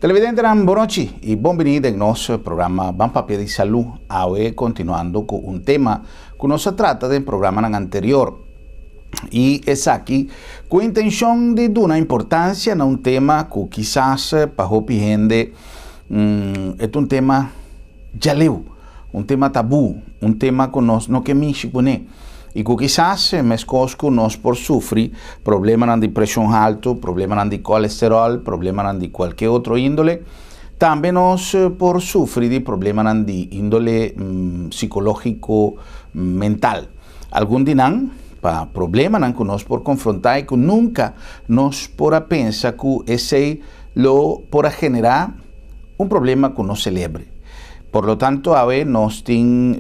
Televidentenan, bon nochi i bon biní den nos programa Ban Papia di Salú. Awe kontinuando ku un tema ku nos a trata den programanan anterior i esaki ku intenshon di duna importansia na un tema ku kisas pa hopi hende e ta un tema djaleu, un tema tabú, un tema ku nos no ke mishi kuné. I ku kisas meskos ku nos por sufri problemanan di preshon haltu, problemanan di kolesteròl, problemanan di kualke otro índole, tambe nos por sufri di problemanan di índole sikológiko, mental. Algun di nan pa problemanan ku nos por konfrontá i ku nunka nos por a pensa ku esei lo por a generá un problema ku nos selebre. Por lo tanto awe nos tin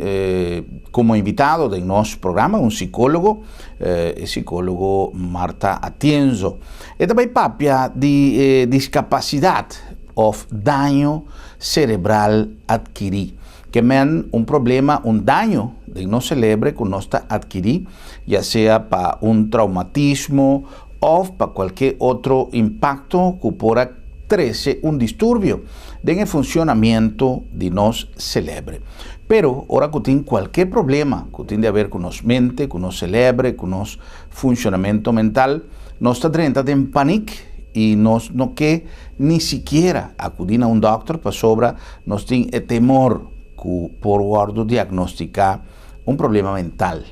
como invitado den nos programa un psicólogo, e psicólogo Martha Atienzo. E ta bay papia di e discapacidad of daño cerebral adkiri. Ke men un problema, un daño den nos celebre cu nos ta adkiri, ya sea pa un traumatismo of pa cualke otro impacto cu por a trece un disturbio den e funcionamiento di nos celebre. Pero ora cu tin cualke problema cu tin di haber cu nos mente, cu nos celebre, cu nos funcionamento mental, nos ta drenta den panic y nos no ke ni sikiera acudi na un dokter pasobra nos tin e temor cu por wordo diagnostica un problema mental.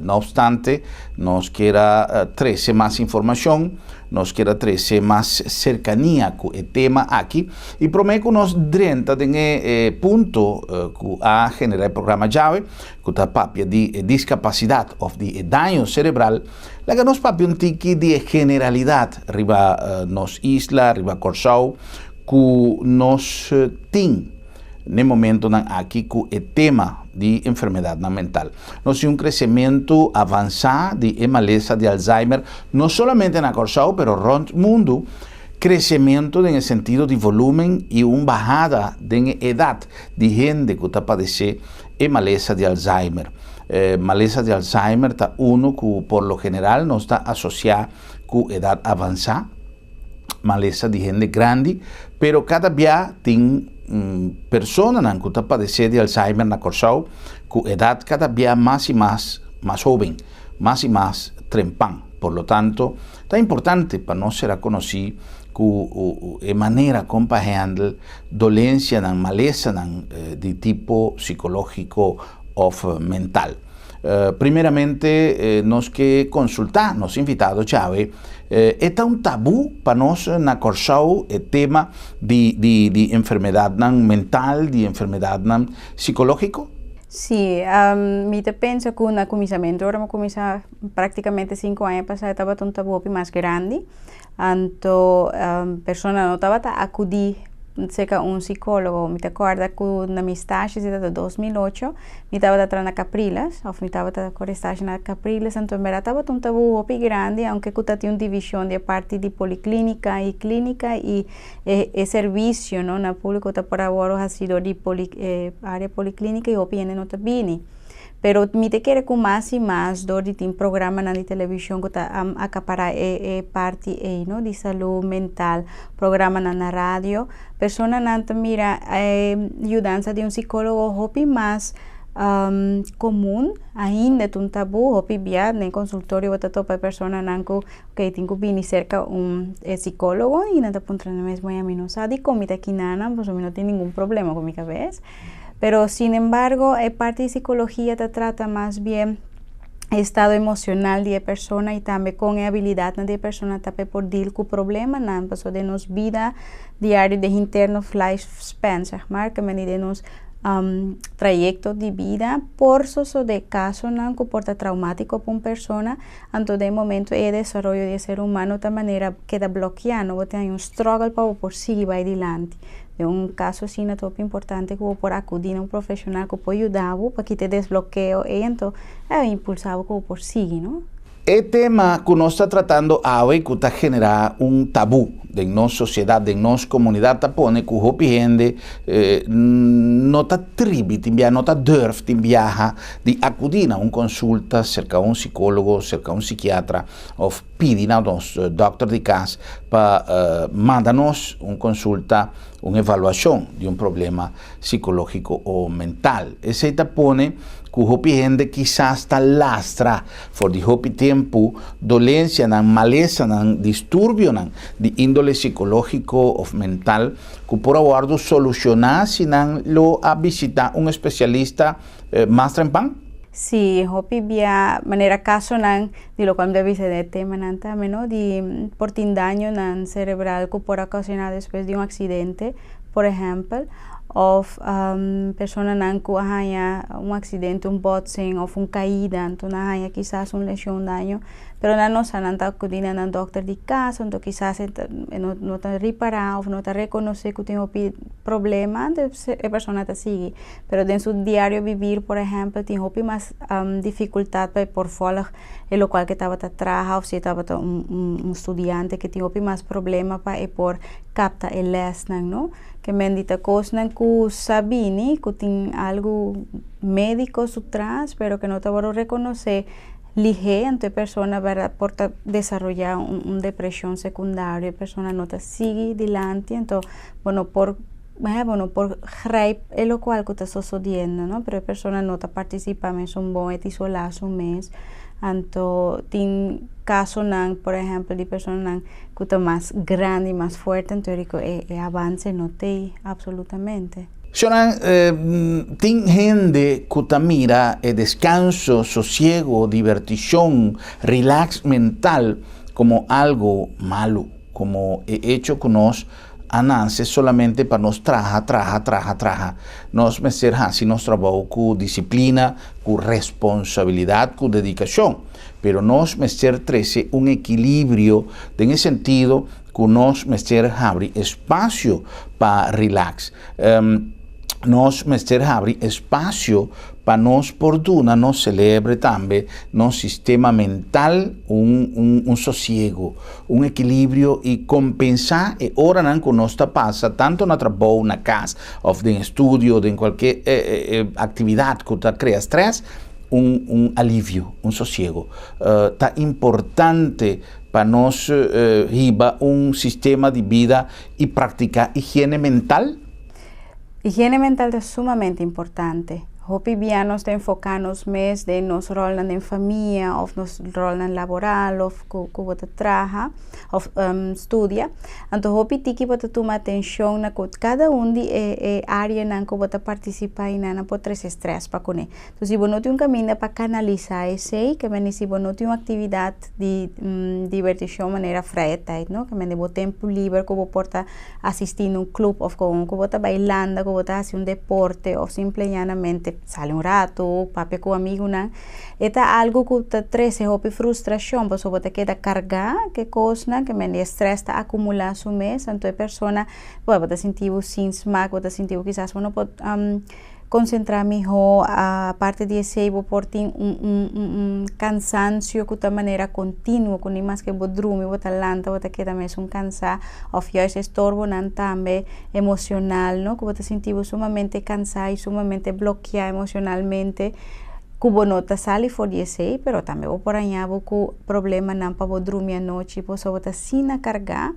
No obstante, nos kier a trece mas informacion, nos kier a trece mas cercania cu e tema aki y prome cu nos drenta den e punto cu a genera e programa djawe, cu ta papia di e discapacidad of di e daño cerebral, laga nos papia un tiki di e generalidad riba nos isla, riba Corsou, cu nos tin. N'e momentonan aki ku e tema di enfermedadnan mental. Nos tin un kresementu avansá di e malesa di Alzheimer, no solamente na Kòrsou pero rònt mundu, kresementu den e sentido di volúmen i un bahada den e edat di hende ku ta padesé e malesa di Alzheimer. E malesa di Alzheimer ta unu ku por lo general nos ta asosiá ku edat avansá. Malesa di hende grandi, pero kada bia tin personanan ku ta padesé di Alzheimer na Kòrsou ku edat kada bia mas i mas mas hóben, mas i mas trempan. Por lo tanto, ta importante pa nos sera konosí ku e manera kon pa hèndel dolensianan, malesanan di tipo sikológiko òf mental. Primeramente nos ke konsultá nos invitado djawe, e ta un tabú pa nos na Kòrsou e tema di di di enfermedatnan mental, di enfermedatnan sikológiko? Sí, mi ta pensa ku na kuminsamentu ora mi a kuminsá práktikamente sinku aña pasá e tabata un tabú hopi mas grandi. Anto persona no tabata akudí serka un sikólogo. Mi ta kòrda ku na mi stasje, si tabata 2008, mi tabata traha na Capriles, òf mi tabata kore stasje na Capriles, anto en bèrdat tabata un tabú hopi grandi, aunke ku tatin un divishon di e parti di poliklínika i klínika i e e servisio no na públiko ta por a wòrdu hasí dor di poli e área poliklínika i hopi hende no ta bini. Pero mi ta kere ku mas i mas dor di tin programanan di televishon ku ta akapará e e parti ei no di salú mental, programanan na radio, personanan ta mira e yudansa di un sikólogo hopi mas komun, ainda ta un tabú, hopi bia den konsultorio bo ta topa e personanan ku oke tin ku bini serka un e sikólogo i nan ta puntra nan mes, bueno mi no sa dikon mi ta kinanan pasobra mi no tin ningun problema ku mi kabes. Pero sin embargo e parti di psicologia ta trata mas bien e estado emocional di e persona y tambe con e habilidadnan di e persona ta pa e por deal cu problemanan pasobra den nos bida diario den henter nos lifespan zeg maar ke mende den nos trayecto di bida por sosode casonan cu por ta traumatico pa un persona anto den e momento e desaroyo di e ser humano ta manera keda blokia no bo tin un struggle pa bo por sigui bay dilanti. Den un kaso asina ta hopi importante ku bo por akudí na un profeshonal ku por yuda bo pa kita e desblokeo ei anto e impulsá bo ku bo por sigui, no? E tema ku nos ta tratando awe ku ta generá un tabú Den nos sosiedat, den nos komunidat ta pone ku hopi hende no ta tribi tin biaha, no ta durf tin biaha di akudí na un konsulta serka un sikólogo, serka un sikiatra òf pidi na nos dòkter di kas pa manda nos un konsulta, un evaluashon di un problema sikológiko o mental. Esei ta pone ku hopi hende kisas ta lastra for di hopi tempu dolensianan, malesanan, disturbionan di índole sikológiko òf mental ku por a wòrdu solushoná si nan lo a bishitá un espesialista mas trempan. Sí, hopi bia manera kasonan di lokual mi ta bisa den e temanan tambe no, di por tin dañonan serebral ku por a okashoná despues di un aksidente, por ehèmpel, òf personanan ku a haña un aksidente, un botsing òf un kaida, anto nan a haña kisas un leshon, un daño, pero nan no sa, nan ta akudí na nan dòkter di kas, anto kisas e ta e no no ta ripará òf no ta rekonosé ku tin hopi problema, anto e persona ta sigui. Pero den su diario vivir, por ehèmpel, tin hopi mas difikultat pa e por vòlg e lokual ku e tabata traha òf si e tabata un un studiante ku tin hopi mas problema pa e por kapta e lèsnan, no. Ke men di ta kosnan ku sa bini, ku tin algu médiko su tras, pero ke no ta wòrdu rekonosé lihé, anto e persona bèrdat por ta desaroyá un depreshon sekundario, e persona no ta sigui dilanti, anto bo no por bo no por grijp e lokual ku ta sosodiendo, no, pero e persona no ta partisipá mesun bon, e ta isolá su mes, anto tin kasonan por ehèmpel di personanan ku ta mas grandi, mas fuerte, anto e rico e e avance no t'ei absolutamente. Shornan, tin hende ku ta mira e deskanso, sosiego, divertishon, relax mental komo algu malu, komo e echo ku nos a nase solamente pa nos traha, traha, traha, traha. Nos mester hasi nos trabou ku disiplina, ku responsabilidat, ku dedikashon. Pero nos mester trese un ekilibrio den e sentido ku nos mester habri espasio pa relax. Nos mester habri espasio pa nos por duna nos selebre tambe, nos sistema mental un un un sosiego, un ekilibrio i kompensá e oranan ku nos ta pasa tantu na trabou, na kas òf den estudio, den kualke aktividat ku ta krea strès. Un un alivio, un sosiego. Ta importante pa nos hiba un sistema di bida i praktiká higiene mental. Higiene mental ta sumamente importante. Hopi bia nos ta enfoká nos mes den nos ròlnan den famia òf nos ròlnan laboral òf ku ku bo ta traha òf studia. Anto hopi tiki bo ta tuma atenshon na ku kada un di e e áreanan ku bo ta partisipá einan nan por trese strès pa kuné. Entonces si bo no tin un caminda pa canalisa esey, ke mende si bo no tin un actividad di diverticion manera vrije tijd, no, ke mende bo tempo liber ku bo por ta asisti na un club of con ku bo ta bay landa, ku bo ta haci un deporte of simple y llanamente sali un rato, papia ku amigunan, e ta algo ku ta trece hopi frustracion pasobra bo ta keda carga ke cosnan, ke mende e stress ta acumula su mes, anto e persona, bo ta sinti bo sin smaak, bo ta sinti bo kisas bo no por Konsentrá mihó, aparte di esei bo por tin un un un kansansio ku ta manera kontinuo ku ni maske bo drumi bo ta lanta bo ta keda mesun kansá òf juist e storbonan tambe emoshonal no ku bo ta sinti bo sumamente kansá i sumamente blokiá emoshonalmente ku bo no ta sali for di esei pero tambe bo por haña bo ku problemanan pa bo drumi anochi pasobra bo ta asina kargá.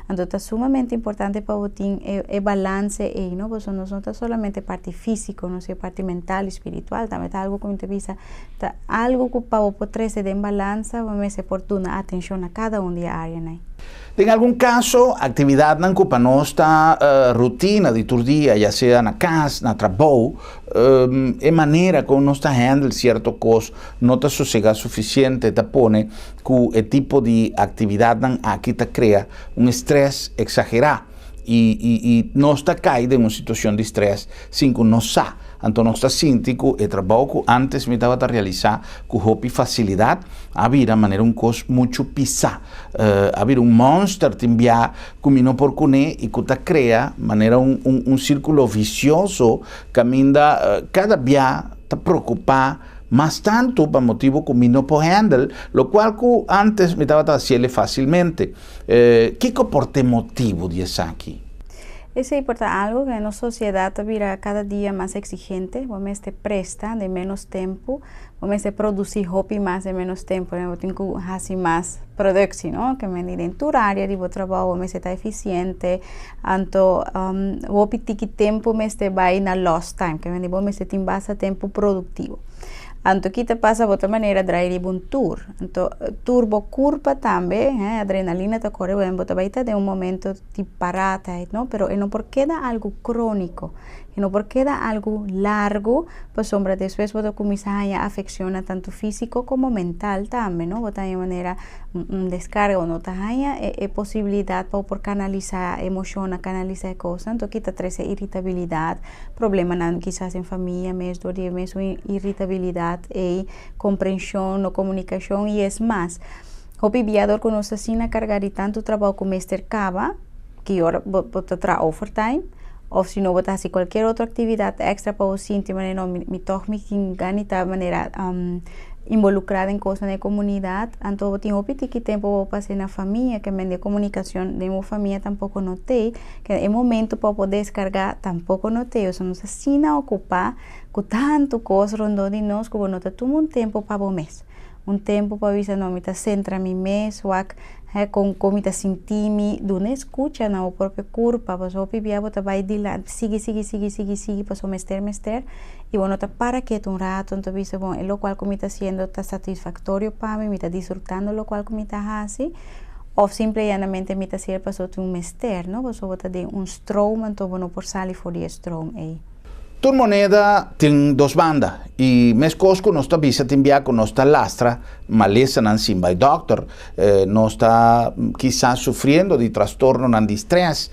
Anto ta sumamente importante pa bo tin e e balance ei, no? Pasobra nos no ta solamente parti físiko, nos e parti mental i spiritual tambe ta algu ku mi ta bisa ta algu ku pa bo por trese den balansa bo mester por duna atenshon na kada un di e áreanan ei. Den algun kaso, aktividatnan ku pa nos ta rutina di tur dia, ya sea na kas, na trabou, e manera kon nos ta handle sierto kos no ta sosegá sufisiente, ta pone ku e tipo di aktividatnan aki ta krea un strès eksagerá i i i nos ta kai den un situashon di strès sin ku nos sa. Anto nos ta sinti ku e trabou ku ántes mi tabata realisá ku hopi fasilidat a bira manera un kos muchu pisá, a bira un mònster tin bia ku mi no por kuné i ku ta krea manera un un un sírkulo visioso kaminda kada bia ta preokupá. Mas tantu pa motibu ku mi no por handle lokual ku antes mi tabata hasiel fásilmente. Kiko por ta e motibu di esaki? Esei por ta algu ku nos sosiedat ta bira kada dia mas eksigente. Bo mester presta den ménos tempu, bo mester produsí hopi mas den ménos tempu. Bo tin ku hasi mas produkshon, no? Ke mende den tur área di bo trabou bo mester ta efisiente. Anto hopi tiki tempu mester bai na lost time, ke mende bo mester tin basta tempu produktivo. Anto ki ta pasa bo ta manera drai riba un tur. Anto tur bo kurpa tambe, adrenalina ta kore bo ta bai ta den un momento di paraatheid, no? Pero e no por keda algu króniko, e no por keda algu largu, pasobra despues bo ta kuminsá haña afekshonnan tantu físiko komo mental tambe, no? Bo ta haña manera un deskarga, bo no ta haña e posibilidat pa bo por kanalisá emoshonnan, kanalisá e kosnan, anto ki ta trese iritabilidat, problemanan kisas den famia mes dor di e mesun iritabilidat ei, komprenshon, no komunikashon i es mas. Hopi bia dor ku nos ta asina kargá di tantu trabou ku mester kaba, ki ora bo bo ta traha overtime òf si no bo ta hasi kualkier otro aktividat èkstra pa bo sinti manera no mi tòg mi tin gana di ta manera involukrá den kosnan den komunidat. Anto bo tin hopi tiki tempu pa bo pasa na famia, ke men di komunikashon den bo famia tampoko no t'ei, ke e momento pa bo por deskargá tampoko no t'ei. Osea nos ta asina okupá ku tantu kos rondó di nos ku bo no ta tuma un tempu pa bo mes. Un tempu pa bisa no mi ta sentra mi mes wak he kon kon mi ta sinti mi duna eskucha na bo propio kurpa pasobra hopi bia bo ta bai dilanti sigui sigui sigui sigui sigui pasobra mester mester i bo no ta para ketu un ratu anto bisa bon e lokual ku mi ta hasiendo ta satisfaktorio pa mi mi ta disfrutando lokual ku mi ta hasi òf simple i llanamente mi ta hasiel pasobra tin un mester no pasobra bo ta den un stroom anto bo no por sali for di e stroom ei. Tur moneda tin dos banda i meskos ku nos ta bisa tin bia ku nos ta lastra malesanan sin bai dòkter, nos ta kisas sufriendo di trastornonan di strès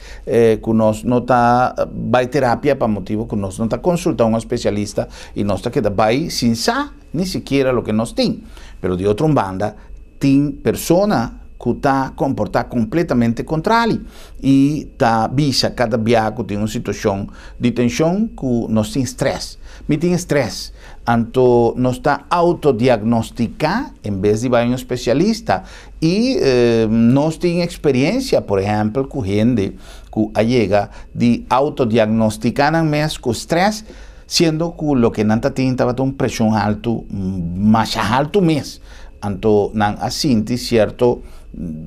ku nos no ta bai terapia pa motibu ku nos no ta konsulta un spesialista i nos ta keda bai sin sa ni sikiera loke nos tin. Pero di otro un banda tin persona ku ta komportá kompletamente kontrali i ta bisa kada bia ku tin un situashon di tenshon ku nos tin strès. Mi tin strès. Anto nos ta autodiagnostiká en bes di bai un spesialista i nos tin eksperensia, por ehèmpel, ku hende ku a yega di autodiagnostiká nan mes ku strès, siendo ku loke nan ta tin tabata un preshon haltu, masha haltu mes. Anto nan a sinti sierto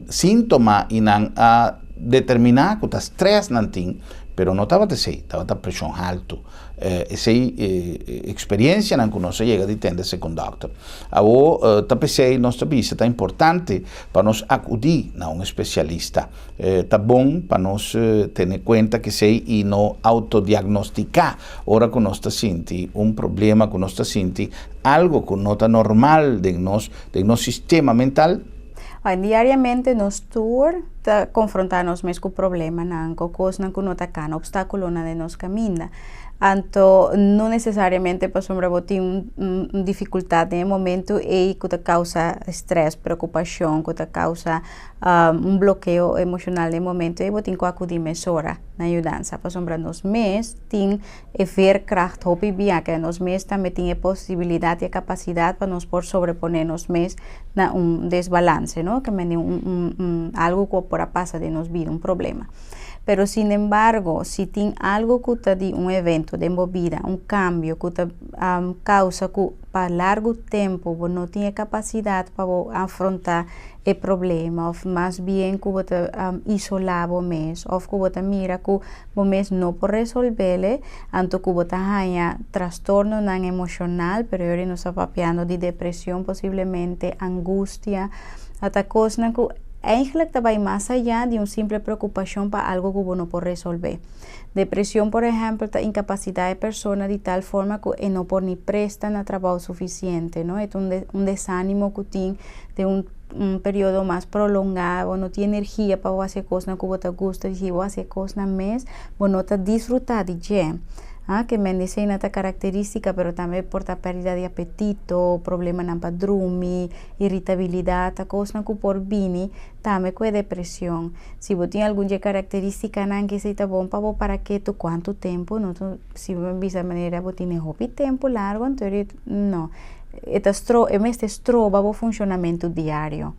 síntoma i nan a determiná ku ta strès nan tin, pero no tabata esei, tabata preshon haltu. Esei eksperensianan ku nos a yega di tende segun dòkter. Awor ta p'esei nos ta bisa ta importante pa nos akudí na un espesialista. Ta bon pa nos tene kuenta ku esei i no autodiagnostiká ora ku nos ta sinti un problema, ku nos ta sinti algo ku no ta normal den nos, den nos sistema mental. Diariamente nos tur ta konfrontá nos mes ku problemanan, ku kosnan ku no ta kana, opstákulonan den nos kaminda. Anto no nesesariamente pasobra bo tin un difikultat den e momentu ei ku ta kousa strès, preokupashon, ku ta kousa un blokeo emoshonal den e momentu ei bo tin ku akudí mesora na yudansa pasobra nos mes tin E veerkracht hopi bia ke nos mes tambe tin e posibilidat i e kapasidat pa nos por sobreponé nos mes na un desbalanse, no? Ke mende un un un algu ku por a pasa den nos bida, un problema. Pero sin embargo, si tin algu ku ta di un evento den bo bida, un kambio ku ta kousa ku pa largu tempu bo no tin e kapasidat pa bo afrontá e problema òf mas bien ku bo ta isolá bo mes òf ku bo ta mira ku bo mes no por resolb'el, anto ku bo ta haña trastornonan emoshonal, pero yori nos ta papiando di depresion posiblemente, angustia, ata kosnan ku eigenlijk ta bai mas ayá di un simple preokupashon pa algu ku bo no por resolbé. Depresion por ehèmpel ta inkapasitá e persona di tal forma ku e no por ni presta na trabou sufisiente, no? E ta un desánimo ku tin den un un periodo mas prolongá, bo no tin energia pa bo hasi e kosnan ku bo ta gusta di hasi, bo hasi e kosnan mes, bo no ta disfrutá di dje. Ah, ke men di esei no ta karakterístika, pero tambe por ta pèrdida di apetito, problemanan pa drumi, iritabilidat, ta kosnan ku por bini tambe ku e depresion. Si bo tin algun di e karakterístikanan ke esei ta bon pa bo para ketu kuantu tempu, no ta si bo bisa manera bo tene hopi tempu largu, anto no. E ta e mester stroba bo funshonamentu diario.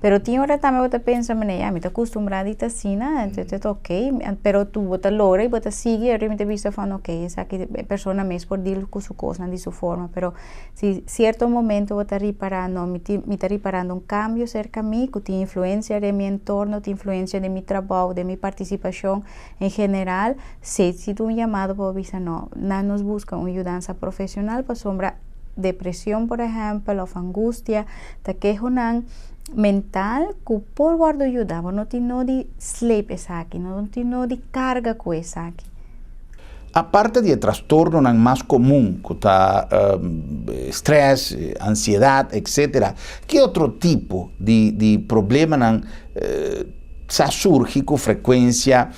Pero tin ora tambe bo ta pensa, mane, ya, mi ta kustumbrá di ta asina, anto ta ok, pero tu bo ta logra i bo ta sigui, e mi ta bisa van ok, esaki e persona mes por deal ku su kosnan di su forma, pero si sierto momento bo ta ripará, no, mi tin, mi ta riparando un kambio serka mi ku tin influensia den mi entorno, tin influensia den mi trabou, den mi partisipashon en general, si si ta un yamado pa bo bisa no, nan nos buska un yudansa profeshonal pasobra depresion, por ehempel, of angustia, ta kehonan mental ku por wòrdu yuda. Bo no tin no di sleep esaki, no tin no di karga ku esaki. Aparte di e trastornonan mas komun ku ta strès, ansiedat, etsetera, ki otro tipo di problemanan sa surgi ku frekuensia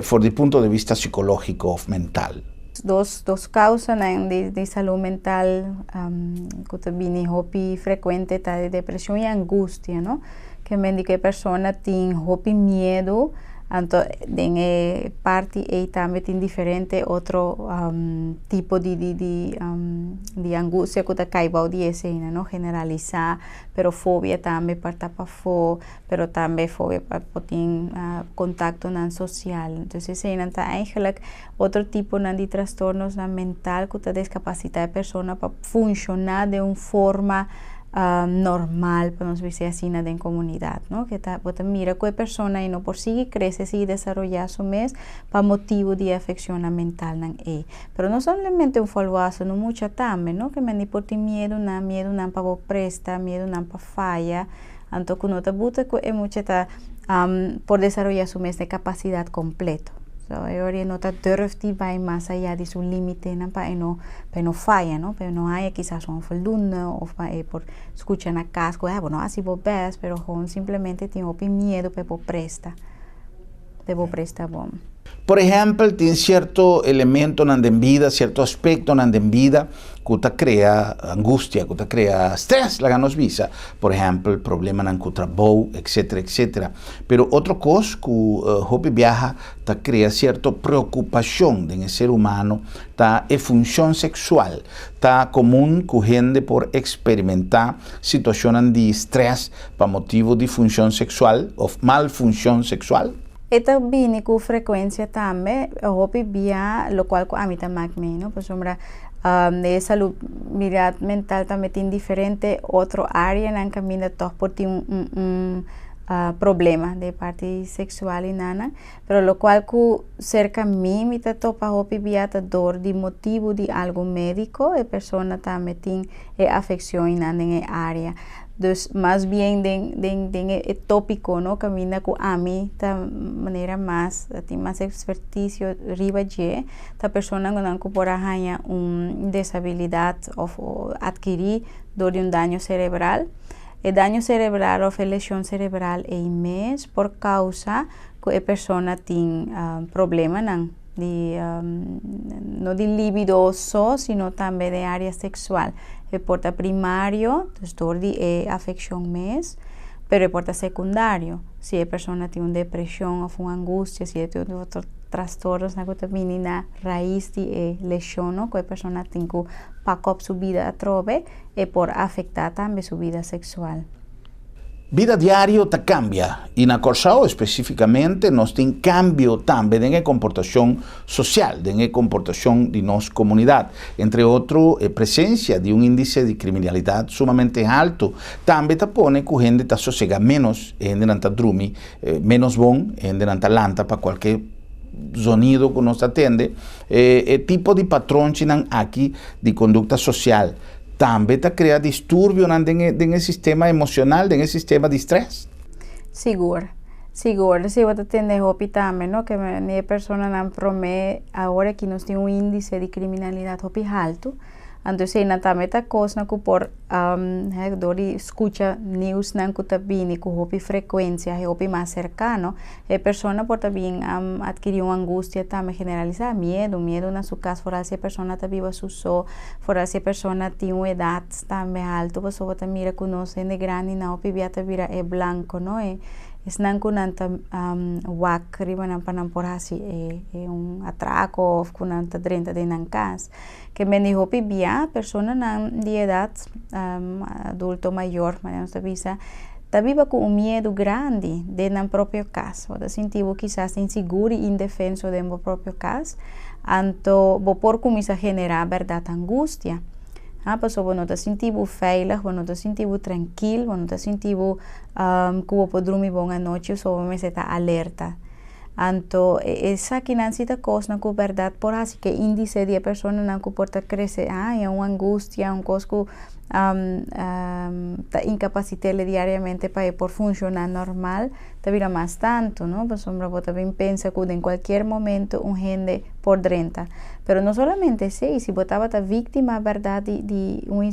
for di punto di bista sikológiko òf mental? Dos kausanan di salú mental ku ta bini hopi frekuente ta e depreshon i angustia, no? Ke men di ku e persona tin hopi miedu. Anto den e parti ei tambe tin diferente otro tipo di angustia ku ta kai bou di esei, no generalisá, pero fobia tambe por ta pafó, pero tambe fobia pa por tin kontaktonan sosial. Entonces eseinan ta eigenlijk otro tiponan di trastornonan mental ku ta deskapasitá e persona pa funshoná den un forma normal, pa nos bisa asina, den komunidat, no? Ku ta, bo ta mira ku e persona ei no por sigui krese, sigui desaroyá su mes pa motibu di afekshonnan mentalnan ei. Pero no solamente un volwassene, un mucha tambe, no? Ke men por tin miedunan, miedunan pa bo presta, miedunan pa faya, anto ku no ta buta ku e mucha ta por desaroyá su mes den kapasidat kompleto. So, e ora no ta durf di bai mas ayá di su límitenan pa e no faya, no? Pa e no haya kisas un onvoldoende òf pa e por skucha na kas ku bo no a hasi bo best, pero gewoon simplemente tin hopi miedu pa e por presta. Pa e por presta bon. Por ehèmpel, tin sierto elementonan den bida, sierto aspektonan den bida ku ta krea angustia, ku ta krea strès, laga nos bisa. Por ehèmpel, problemanan ku trabou, etc., etc. Pero otro kos ku hopi biaha ta krea sierto preokupashon den ser humano ta e funshon seksual. Ta komun ku hende por eksperimentá situashon di strès pa motibu di funshon seksual òf malfunshon seksual. E ta bini ku frekuensia tambe, hopi bia, lokual ku ami ta mak mi, no? Pasobra e salubridat mental tambe tin diferente otro áreanan kaminda tòg por tin un problema di parti seksual i nana. Pero lokual ku serka mi ta topa hopi bia ta dor di motibu di algu médiko, e persona tambe tin e afekshon den e área. Dus mas bien den e tópiko, no? Kaminda ku ami ta manera mas, tin mas ekspertisio riba dje, ta personanan ku por a haña un desabilidat òf atkirí dor di un daño serebral. E daño serebral òf leshon serebral ei mes por kousa ku e persona tin problemanan di no di libido so, sino tambe di área seksual. E por ta primario, dus dor di e afekshon mes, pero e por ta sekundario. Si e persona tin un depreshon òf un angustia, si e tin otro trastornonan ku ta bini na rais di e leshon, no? Ku e persona tin ku pak op su bida atrobe, e por afektá tambe su bida seksual. Bida diario ta kambia i na Kòrsou spesífikamente nos tin kambio tambe den komportashon sosial, den komportashon di nos komunidat. Entre otro, e presensia di un índise di kriminalidat sumamente haltu tambe ta pone ku hende ta sosegá ménos, hende nan ta drumi ménos bon, hende nan ta lanta pa kualke zonido ku nos tende, e tipo di patronchinan aki di kondukta sosial tambe ta krea disturbio den sistema emoshonal, den sistema di strès. Sigur. Sigur, si bo ta tende hopi tambe, no? Ku e personanan promé awor aki nos tin un índise di kriminalidat hopi haltu. Anto esei tambe ta kos ku por dor di skucha nieuwsnan ku ta bini ku hopi frekuensia, hopi mas serkano, e persona por ta bin atkirí un angustia tambe generalisá, miedu, miedu na su kas, foral si e persona ta biba su so, foral si e persona tin un edat tambe haltu, pasobra bo ta mira ku nos hende grandi nan hopi bia ta bira e blanko, no? E Esnan ku nan ta wak riba nan pa nan por hasi e un atrako òf ku nan ta drenta den nan kas. Ke men di hopi bia personanan di edat, adulto mayor manera nos ta bisa, ta biba ku un miedu grandi den nan propio kas. Bo ta sinti bo kisas insigur i indefenso den bo propio kas, anto bo por kuminsá generá bèrdat angustia. Ha, pasobra bo no ta sinti bo veilig, bo no ta sinti bo trankil, bo no ta sinti bo ku bo por drumi bon anochi, so bo mester ta alerta. Anto esakinan si ta kosnan ku bèrdat por hasi ku e índise di e personanan ku por ta krese haña un angustia, un kos ku ta inkapasit'é diariamente pa e por funshoná normal, ta bira mas tantu, no? Pasobra bo ta bin pensa ku den kualkier momento un hende por drenta. Pero no solamente esei, si bo tabata víktima bèrdat di di un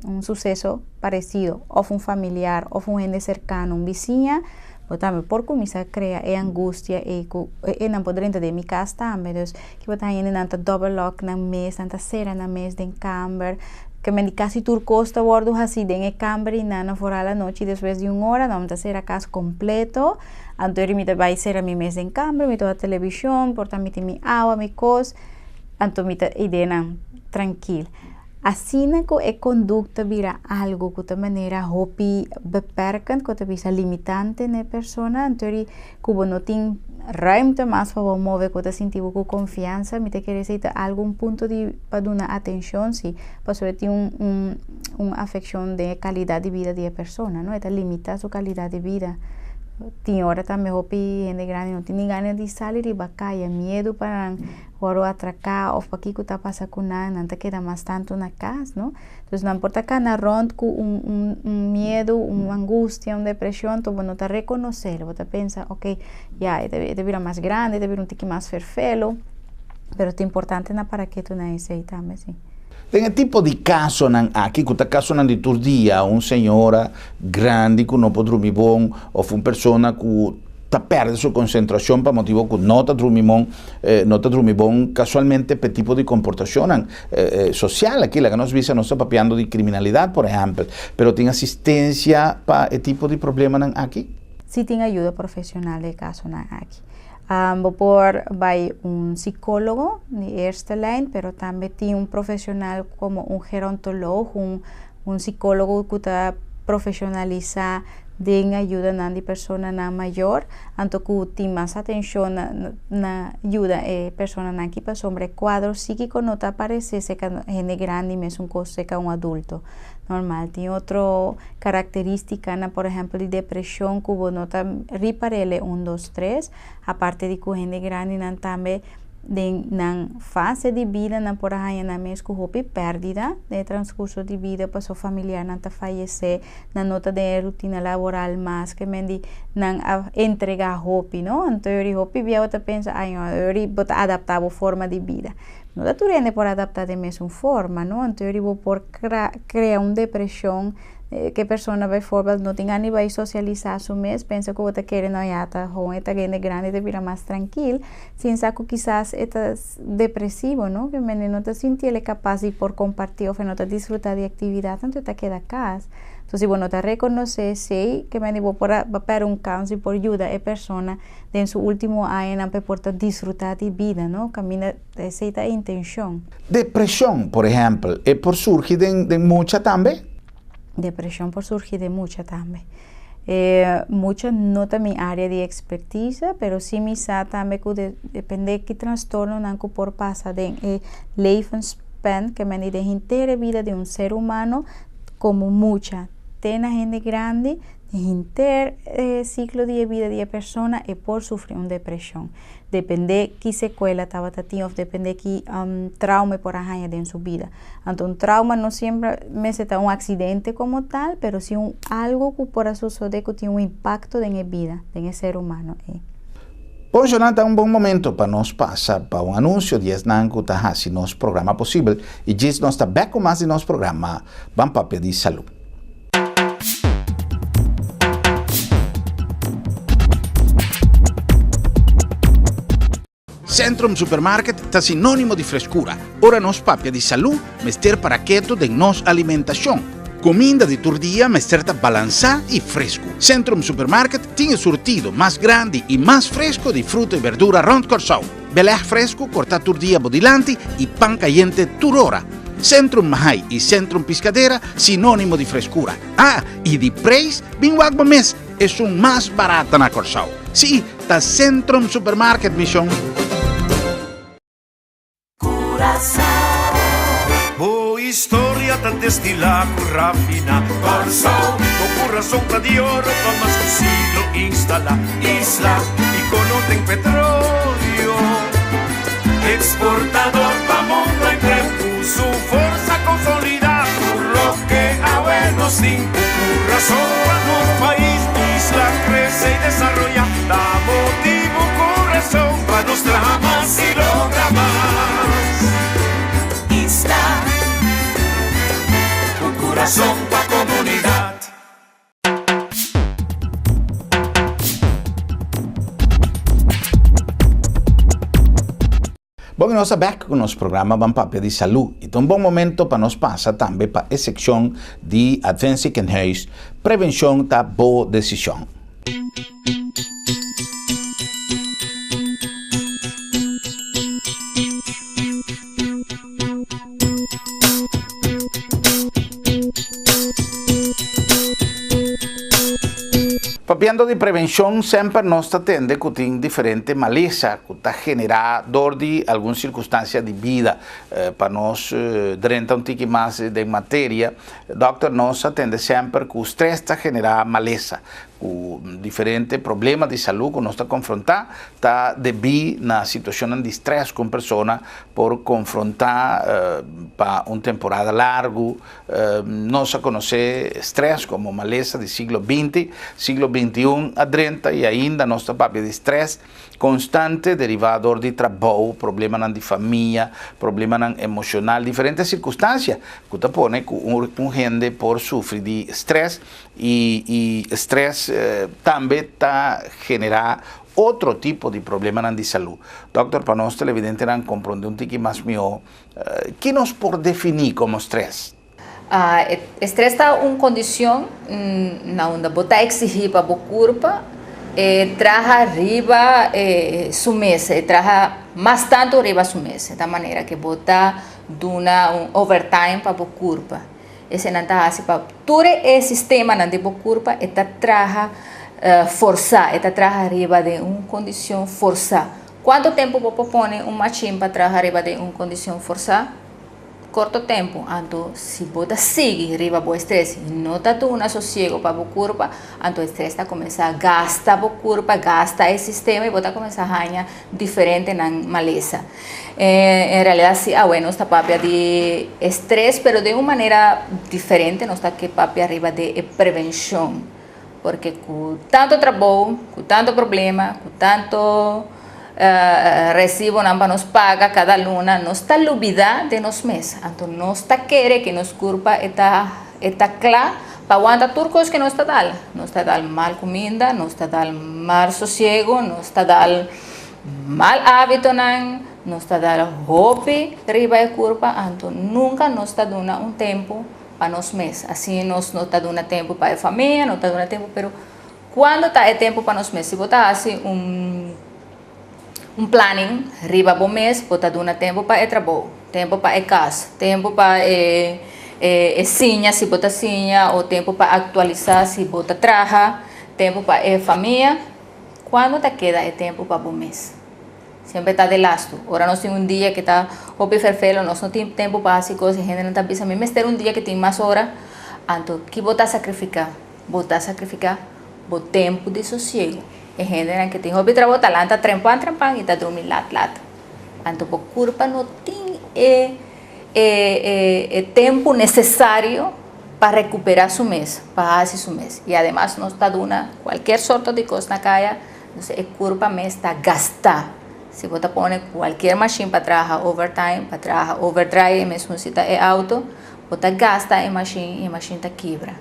un suseso paresido, òf un familiar, òf un hende serkano, un bisiña, bo tambe por kuminsá krea e angustia ei ku e nan por drenta den mi kas tambe. Dus, ki bo ta haña hende nan ta double lock nan mes, nan ta sera nan mes den kamber, ke men di kasi tur kos ta wòrdu hasí den e kamber i nan a foral anochi despues di un ora nan ta sera kas kompleto, anto eri mi ta bai sera mi mes den kamber, mi ta wak televishon, por ta mi tin mi awa, mi kos, anto mi ta idenan trankil. Asina ku e kondukta bira algu ku ta manera hopi beperkend, ku ta bisa limitante na e persona, anto eri ku bo no tin ruimte mas pa bo move, ku ta sinti bo ku konfiansa, mi ta kere esei ta algu un punto di pa duna atenshon si, pasobra e tin un un un afekshon den e kalidat di bida di e persona, no, e ta limita su kalidat di bida. Tin ora tambe hopi hende grandi no tin ni gana di sali riba kaya, miedu pa nan wòrdu atraká òf pakiko ta pasa ku nan, nan ta keda mas tantu na kas, no. Entonces nan por ta kana rònt ku un un un miedu, un angustia, un depreshon, enton bo no ta rekonosé, bo ta pensa ok ya e ta e ta bira mas grandi, e ta bira un tiki mas ferfelu, pero ta importante na para ketu na esei tambe si. Den e tipo di kasonan aki, ku ta kasonan di tur dia, un señora grandi ku no por drumi bon òf un persona ku ta pèrdè su konsentrashon pa motibu ku no ta drumi mon, no ta drumi bon kasualmente p'e tipo di komportashonnan sosial aki. Laga nos bisa nos ta papiando di kriminalidat por ehèmpel, pero tin asistensia pa e tipo di problemanan aki? Sí tin ayuda profeshonal den e kasonan aki. Bo por bai un sikólogo di eerste lijn, pero tambe tin un profeshonal komo un gerontoloog, un sikólogo ku ta profeshonalisá den ayudanan di personanan mayor, anto ku tin mas atenshon na yuda e personanan aki pasobra e kuadro síkiko no ta aparesé serka hende grandi mesun kos serka un adulto normal. Tin otro karakterístikanan, por ehèmpel di depreshon ku bo no ta ripar'é un dos tres, aparte di ku hende grandinan tambe den nan fase di bida nan por a haña nan mes ku hopi pèrdida den e transkurso di bida pasobra familiarnan ta fayesé, nan no ta den e rutina laboral mas, ke men di nan a entregá hopi, no? Anto yori hopi bia bo ta pensa, ay no, yori bo ta adaptá bo forma di bida. No ta tur hende por adaptá den mesun forma, no? Anto yori bo por krea un depreshon Ke persona bijvoorbeeld no tin gana di bai sosialisá su mes, pensa ku bo ta kere no ya ta hoon e ta hende grandi ta bira mas trankil, sin sa ku kisas e ta depresivo no, ke mende no ta sinti el e kapas di por kompartí òf e no ta disfrutá di aktividat anto e ta keda kas. Entonces si bo no ta rekonosé esei, ke mende bo por a pèrdè un kans di por yuda e persona den su último añanan pa e por ta disfrutá di bida no, kaminda esei ta e intenshon. Depreshon, por ehèmpel, e por surgi den den mucha tambe? Depreshon por surgi den mucha tambe. E mucha no ta mi área di ekspertisa, pero si mi sa tambe ku depende ki trastornonan ku por pasa den e levensspan, ke mende den henter e bida di un ser humano, komo mucha te na hende grandi, henter e siklo di e bida di e persona e por sufri un depreshon. Depende ki sekuela tabata tin of depende ki trauma e por a haña den su bida. Anto un trauma no siempre mester ta un aksidente komo tal, pero si un algo ku por a sosode ku tin un impakto den e bida, den e ser humano ei. Bon Jonathan, ta un bon momento pa nos pasa pa un anuncio di esnan cu ta haci nos programa posibel y djis nos ta bek cu mas di nos programa Ban Papia di Salud. Centrum Supermarket ta sinónimo di freskura. Ora nos papia di salú, mester para keto den nos alimentashon. Kuminda di tur dia mester ta balansá i fresku. Centrum Supermarket tin e surtido mas grandi i mas fresku di fruta i berdura rònt Kòrsou. Belèg fresku kortá tur dia bo dilanti i pan kayente tur ora. Centrum Mahai i Centrum Piscadera sinónimo di freskura. Ah, i di preis bin wak bo mes, esun mas barata na Kòrsou. Sí, ta Centrum Supermarket, mi shon! Bo historia ta destilá ku rafina Kòrsou, bo kurason ta di oro pa mas ku siglo instalá. Isla ikono den petroleo, eksportador pa mundo henter ku su forsa konsolidá tur loke awe nos tin. Ku kurason pa nos pais, isla krese i desaroyá, ta motibu kurason pa nos traha mas i logra mas. Isla, ku kurason pa komunidat. Bon i nos ta bek ku nos programa Ban Papia di Salú i ta un bon momento pa nos pasa tambe pa e sekshon di Advent Ziekenhuis, Prevenshon ta bo desishon. Papiando di prevenshon, semper nos ta tende ku tin diferente malesa ku ta generá dor di algun sirkunstansia di bida. Pa nos drenta un tiki mas den materia, dòkter, nos a tende semper ku stres ta generá malesa. Ku diferente problema di salú ku nos ta konfrontá ta debí na situashonnan di strès ku un persona por konfrontá pa un temporada largu. Nos a konosé strès komo malesa di siglo binti, siglo bintiun a drenta i ainda nos ta papia di strès konstante derivá dor di trabou, problemanan di famia, problemanan emoshonal, diferente sirkunstansia ku ta pone ku un hende por sufri di strès. I stress tambe ta generá otro tipo di problemanan di salú. Dòkter, pa nos televidentenan komprondé un tiki mas mihó, ki nos por definí komo stress? Stress ta un kondishon na unda bo ta eksigí pa bo kurpa e traha riba su mes, e traha mas tantu riba su mes, ta manera ke bo ta duna un overtime pa bo kurpa. Eseinan ta hasi pa tur e sistemanan di bo kurpa e ta traha forsá, e ta traha riba den un kondishon forsá. Kuantu tempu bo por pone un machin pa traha riba den un kondishon forsá? Korto tempu. Anto si bo ta sigui riba bo estres i no ta duna sosiego pa bo kurpa, anto e stres ta kuminsá gasta bo kurpa, gasta e sistema i bo ta kuminsá haña diferentenan malesa. En realidad si awe nos ta papia di estrés pero den un manera diferente nos ta ke papia riba di e prevencion porque cu tanto trabou cu tanto problema cu tanto recibonan pa nos paga cada luna nos ta lubida den nos mes anto nos ta kere ke nos curpa e ta e ta cla pa wanta tur cos ke nos ta dal nos ta dal mal cuminda nos ta dal mal sosiego nos ta dal Mal hábitonan nos ta dal hopi riba e kurpa, anto nunka nos ta duna un tempu pa nos mes. Asina nos no ta duna tempu pa e famia, no ta duna tempu, pero kuando ta e tempu pa nos mes? Si bo ta hasi un un planning riba bo mes, bo ta duna tempu pa e trabou, tempu pa e kas, tempu pa e e siña si bo ta siña o tempu pa aktualisá si bo ta traha, tempu pa e famia. Cuando ta keda e tempo pa bo mes? Semper ta de lastu. Ora nos tin un dia ke ta hopi ferfelo, nos no tin tempo pa hasi cos, e hendenan ta bisa, mi mester un dia ke tin mas ora. Anto, ki bo ta sacrifica? Bo ta sacrifica bo tempo di sosiego. E hendenan ke tin hopi trabou ta lanta trempan trempan i ta drumi lat lat. Anto bo curpa no tin e e tempo necesario pa recupera su mes, pa haci su mes. Y ademas nos ta duna cualkier sorto di cos na caya, entonces e curpa mes ta gasta. Si bo ta pone cualkier machine pa traha overtime, pa traha overdrive, e mesun si ta e auto, bo ta gasta e machine y e machine ta kibra.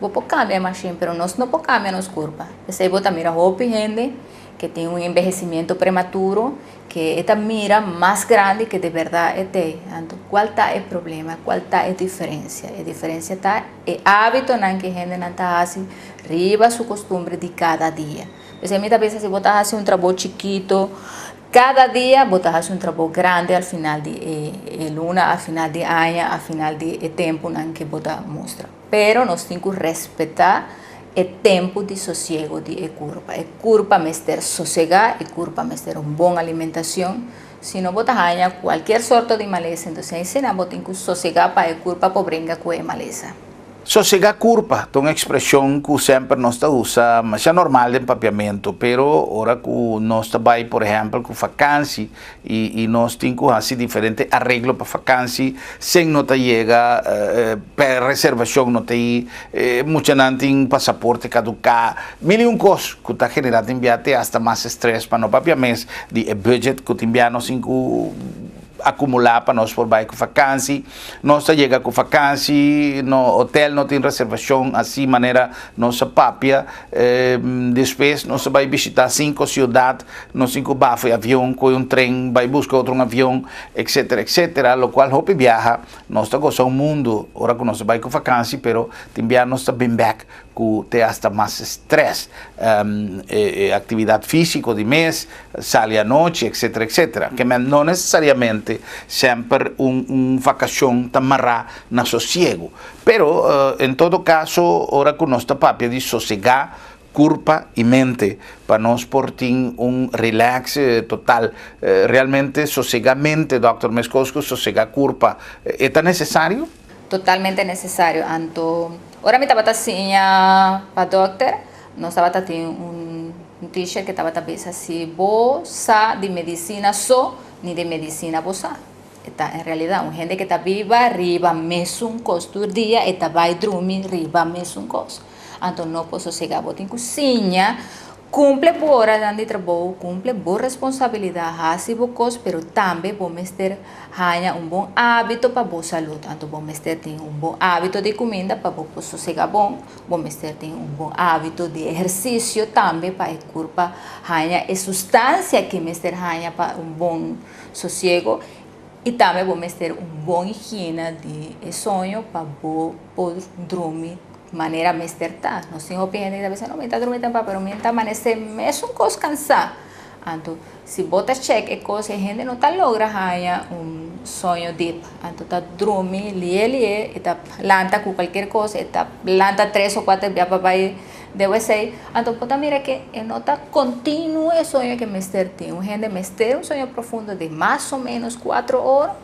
Bo por cambia e machine, pero nos no por cambia nos curpa. Esey bo ta mira hopi hende. Ku tin un envehesimentu prematuro, ku ta mira mas grandi ku di berdat e tin. Anto, kua ta e problema? Kua ta e diferensia? E diferensia ta e hábitonan ku hendenan ta hasi riba su kustumber di kada dia. Pues mi ta pensa si bo ta hasi un trabou chikitu, kada dia bo ta hasi un trabou grandi na final di luna, na final di aña, na final di tempunan ku bo ta mustra. Pero nos tin ku respetá e tempu di sosiegu di e kurpa. E kurpa mester sosegá, e kurpa mester un bon alimentashon. Si no bo ta haña kualke sorto di malesa, anto asina bo tin ku sosegá pa e kurpa por bringa ku e malesa. Sosegá kurpa, un ekspreshon ku semper nos ta usa, mas ta normal den papiamentu, pero ora ku nos ta bai, por ehèmpel, ku vakansi i nos tin ku hasi diferente areglo pa vakansi, sèn no ta yega, reservashon no tin, muchanan tin pasaporte kaduká, mil i un kos ku ta generá tin bia te hasta mas stress pa no papia mes di e budget ku tin bia nos tin ku akumulá pa nos por bai ku vakansi. Nos ta yega ku vakansi, no hotel no tin reservashon, asina manera nos papia, despues nos bai bishitá sinku siudat, nos tin ku bai avion, ku un trein, bai buska otro avion, etc., etc., lokual hopi biaha, nos ta gosa un mundu, ora ku nos bai ku vakansi, pero tin bia nos ta bin back ku te hasta mas stress, aktividat físiko di mes, sali anochi, etc., etc. Ke no nesesariamente semper un vakashon ta mará na sosiegu. Pero, en todo kaso, ora ku nos ta papia di sosegá kurpa i mente, pa nos por tin un relax total. Realmente sosegá mente, dòkter meskos ku sosegá kurpa, ta nesesario? Totalmente nesesario. Anto, ora mi tabata siña pa dòkter, nos tabata tin un t-shirt ku tabata bisa si bo sa di medisina so, ni di medisina bo sa. Ta en realidat, un hende ku ta biba riba mesun kos tur dia, e ta bai drumi riba mesun kos. Anto no por sosegá, bo tin ku siña kumpli bo ora di trabou, kumpli bo responsabilidat, hasi bo kos, pero tambe bo mester haña un bon hábito pa bo salú. Anto bo mester tin un bon hábito di kuminda pa bo sosegá bon, bo mester tin un bon hábito di ehersisio tambe pa e kurpa haña e sustansia ku mester haña pa un bon sosiegu i tambe bo mester un bon higiena di soño pa bo por drumi manera mester ta. Nos tin hopi hende ku ta bisa, no, mi ta drumi tempran, pero mi ta amanesé mesun kos kansá. Anto, si bo ta check e kos, e hende no ta logra haña un soño deep. Anto ta drumi lihe lihe, e ta lanta ku kualke kos, e ta lanta 3 òf 4 bia pa bai WC. Anto bo ta mira ku e no ta kontinuo e soño ku mester tin. Un hende mester un soño profundo di mas o ménos 4 ora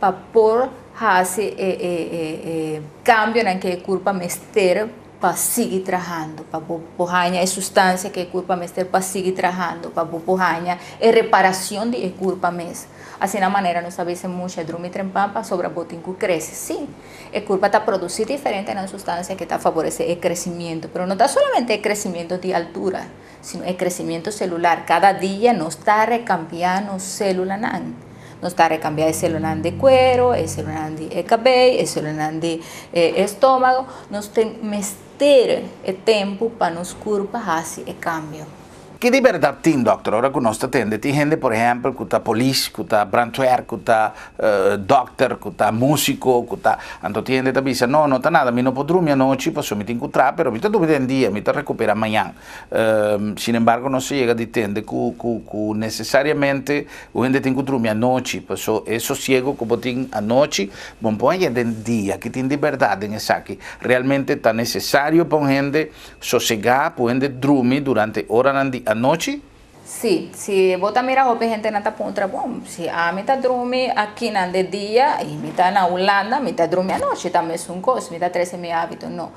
pa por hasi e kambionan ku e kurpa mester pa sigui trahando, pa por haña e sustansia ku e kurpa mester pa sigui trahando, pa por haña e reparashon di e kurpa mes. Asina manera nos ta bisa mucha drumi trempan pasobra bo tin ku krese. Sí, e kurpa ta produsí diferente sustansia ku ta favoresé e kresementu, pero no ta solamente e kresementu di altura, sino e kresementu selular. Kada dia nos ta rekambiando sélulanan. Nos ta rekambiando e sélula di kueru, e sélula di kabei, e sélula di estómago. Nos tin mester e tempu pa nos kurpa hasi e kambio. Ki di berdat tin, dòkter? Ora ku nos ta tende, tin hende, por ehèmpel, ku ta polis, ku ta brandweer, ku ta dòkter, ku ta músiko, ku ta. Anto tin hende ta bisa, no, no ta nada, mi no por drumi anochi, pasobra mi tin ku traha, pero mi ta drumi den dia, mi ta rekuperá mañan. Sin embargo, nos a yega di tende ku nesesariamente e hende tin ku drumi anochi, pasobra e sosiegu ku bo tin anochi, bo por den dia, ki tin di berdat den esaki. Realmente ta nesesario pa un hende sosegá, pa hende drumi durante ora di anochi? Sí, si bo ta mira hopi hende nan ta puntra, bon, si ami ta drumi aki na di dia i mi ta na Hulanda, mi ta drumi anochi, tambe un kos, mi ta trese mi hábito, no.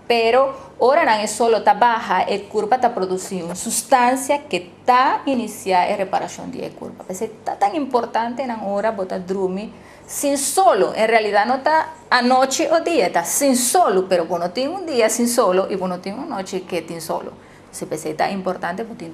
Pero ora nan e solo ta baha, e kurpa ta produsí un sustansia ku ta inisiá e reparashon di e kurpa. Pues ta tan importante na ora bo ta drumi sin solo. En realidat no ta anochi òf dia, ta sin solo, pero bo no tin un dia sin solo i bo no tin un nochi ku tin solo. Si ta importante pa tin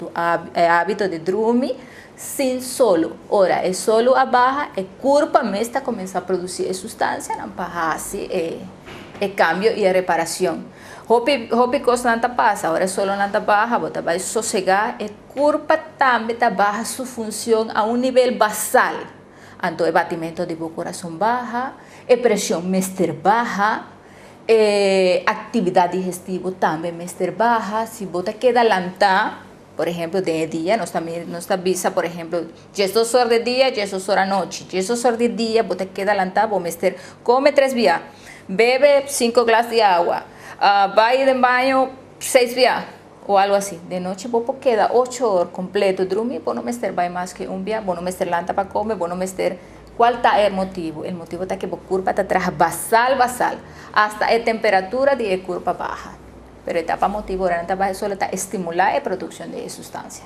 e hábito di drumi sin solo. Ora, e solo a baha, e kurpa mes ta kuminsá produsí e sustansia pa hasi e kambio i e reparashon. Hopi hopi kosnan ta pasa, ora e solonan ta baha, bo ta bai sosegá, e kurpa tambe ta baha su funshon a un nivel basal. Anto e batimento di bo kurason baha, e preshon mester baha, e aktividat digestivo tambe mester baha. Si bo ta keda lantá, por ehempel den e dia, nos ta nos ta bisa por ehempel diesdos or di dia, diesdos or anochi. Diesdos or di dia bo ta keda lantá, bo mester kome tres bia, bebe sinku glas di awa, bai den baño seis bia o algo asi. Den nochi bo por keda ocho or kompleto drumi, bo no mester bai mas ke un bia, bo no mester lanta pa kome, bo no mester. Kual ta e motibu? E motibu ta ke bo kurpa ta traha basal basal, asta e temperatura di e kurpa baha. Pero e ta pa motibu ora nan ta baha e solo ta estimulá e produkshon di e sustansia.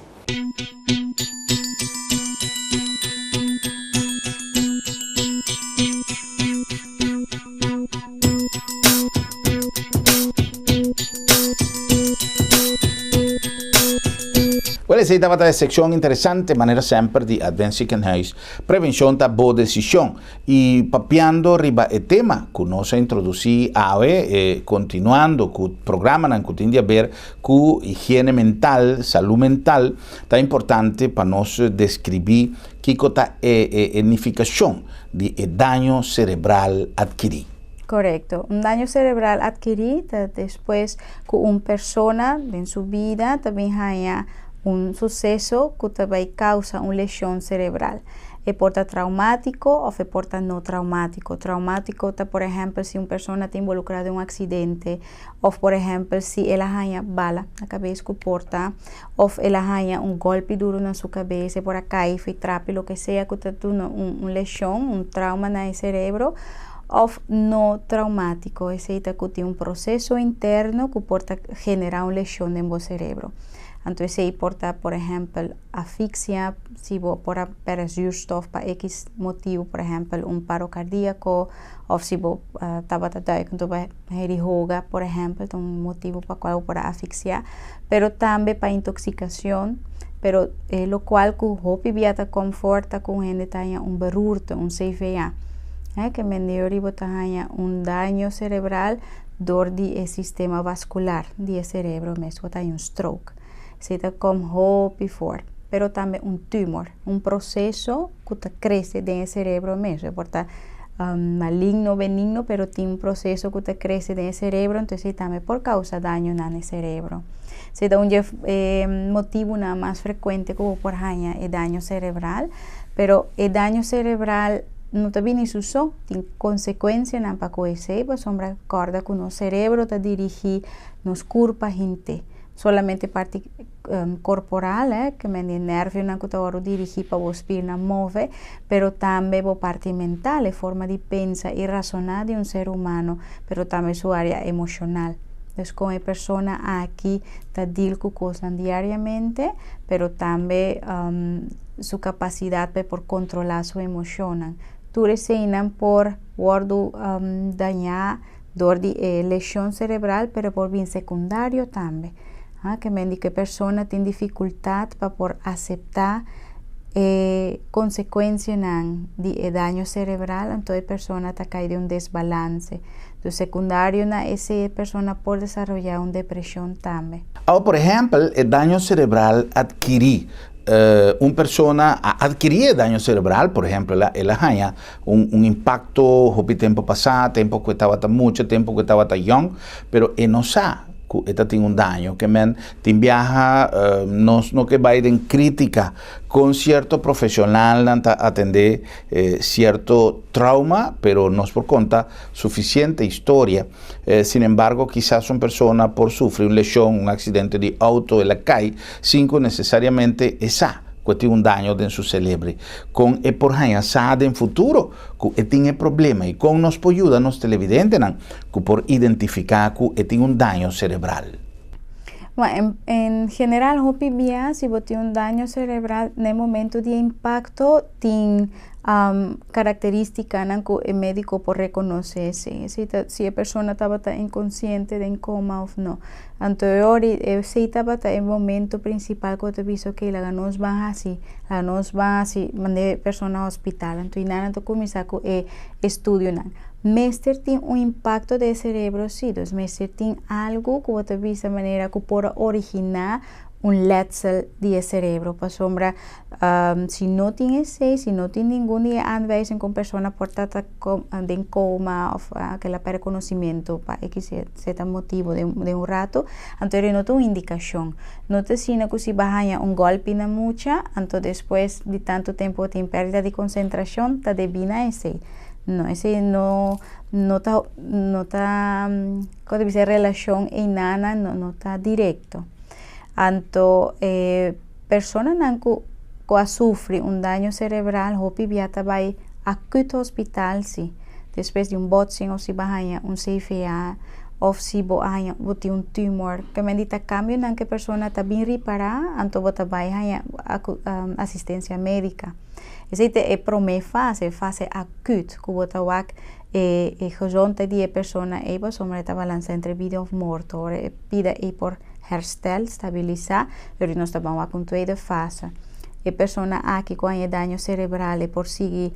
Wel esei tabata e sekshon interesante manera semper di Advent Ziekenhuis. Prevenshon ta bo desishon. I papiando riba e tema ku nos a introdusí awe, e kontinuando ku programanan ku tin di aber ku higiene mental, salú mental, ta importante pa nos deskribí kiko ta e e nifikashon di e daño serebral atkirí. Korekto. Un daño serebral atkirí ta despues ku un persona den su bida ta bin haña un suseso ku ta bai kousa un leshon serebral. E por ta traumátiko òf e por ta no traumátiko. Traumátiko ta por ehèmpel si un persona ta involukrá den un aksidente òf por ehèmpel si el a haña bala na kabes ku por ta òf el a haña un gòlpi duru na su kabes, e por a kai fi trapi loke sea ku ta duna un leshon, un trauma na e serebro òf no traumátiko, esei ta ku tin un proseso interno ku por ta generá un leshon den bo serebro. Anto esei por ta por ehèmpel asfixia, si bo por a pèrdè zuurstof pa ekis motibu, por ehèmpel un paro kardíako òf si bo tabata duik anto bo heri hoga por ehèmpel ta un motibu pa kual bo por a asfixiá, pero tambe pa intoksikashon, pero e lokual ku hopi bia ta konforta ku un hende ta haña un beroerte, un CVA, ke mende ori bo ta haña un daño serebral dor di e sistema vaskular di e serebro mes, bo ta haña un stroke. Esei ta kom hopi for, pero tambe un tumor, un proseso ku ta krese den e serebro mes. E por ta maligno o benigno, pero tin un proseso ku ta krese den e serebro, entonces esei tambe por kousa daño na e serebro. Esei ta un dje e motibunan mas frekuente ku bo por haña e daño serebral, pero e daño serebral no ta bini su so, tin konsekuensianan pa ku esei, pasobra kòrda ku nos serebro ta dirigí nos kurpa henter. Solamente parti corporal, eh, ke men di nervionan ku ta wòrdu dirigí pa bo spirnan move, pero tambe bo parti mental, e forma di pensa i rasoná di un ser humano, pero tambe su área emoshonal. Dus kon e persona aki ta deal ku kosnan diariamente, pero tambe su kapasidat pa e por kontrolá su emoshonnan. Tur eseinan por wòrdu dañá Dor di e leshon serebral pero por bin sekundario tambe. Ha, ke men di ku e persona tin difikultat pa por aseptá e konsekuensianan di e daño serebral, anto e persona ta kai den un desbalanse. Dus sekundario na esei e persona por desaroyá un depreshon tambe. Awa por ehèmpel e daño serebral atkirí un persona a adquirí e daño cerebral, por ehempel, el a haña un, un impacto hopi tempo pasá, tempo ku e tabata mucha, tempo ku e tabata yòn, pero e no sa ku e ta tin un daño. Ke men tin biaha nos no ke bai den krítika kon sierto profeshonalnan ta atendé sierto trauma, pero nos por konta sufisiente historia. Sin embargo, kisas un persona por sufri un leshon, un aksidente di outo, el a kai sin ku nesesariamente e sa ku e tin un daño den su selebre. Kon e por haña sa den futuro ku e tin e problema i kon nos por yuda nos televidentenan ku por identifiká ku e tin un daño serebral? Bueno, en general hopi bia si bo tin un daño serebral na e momento di e impakto tin. Karakterístikanan ku e médiko por rekonosé si si ta si e persona tabata inkonsiente den koma òf no. Anto e ora esei tabata e momento prinsipal ku bo ta bisa okey laga nos ban hasi laga nos ban hasi manda e persona hospital. Anto i nan ta kuminsá ku e estudionan. Mester tin un impakto den e serebro si, dus mester tin algu ku bo ta bisa manera ku por a originá un letsel di e cerebro pasobra si no tin esey si no tin ningun di e aanwijzing cu un persona por ta ta den coma of cu el a perde conocimento pa x y z motibo den un rato anto eri no ta un indicacion no ta asina cu si bo a haya un golpi na mucha anto despues di tanto tempo bo tin perdida di concentracion ta debi na esey no esey no no ta no ta como ta bisa e relacion eynana no ta directo. Anto e personanan ku ku a sufri un daño serebral hopi bia ta bai akut hospital si, despues di un botsing of si bo a haña un CVA of si bo a haña bo tin un tumor. Kementi ta kambionan ku e persona ta bin ripará anto bo ta bai haña asistensia médika. Esei ta e promé fase, e fase akut ku bo ta wak e e gezondheid di e persona ei pasobra e ta balansa entre bida of morto. Ora e bida ei por herstel, stabilisá, pero nos ta ban wak un tweede fase. E persona aki ku haña daño serebral e por sigui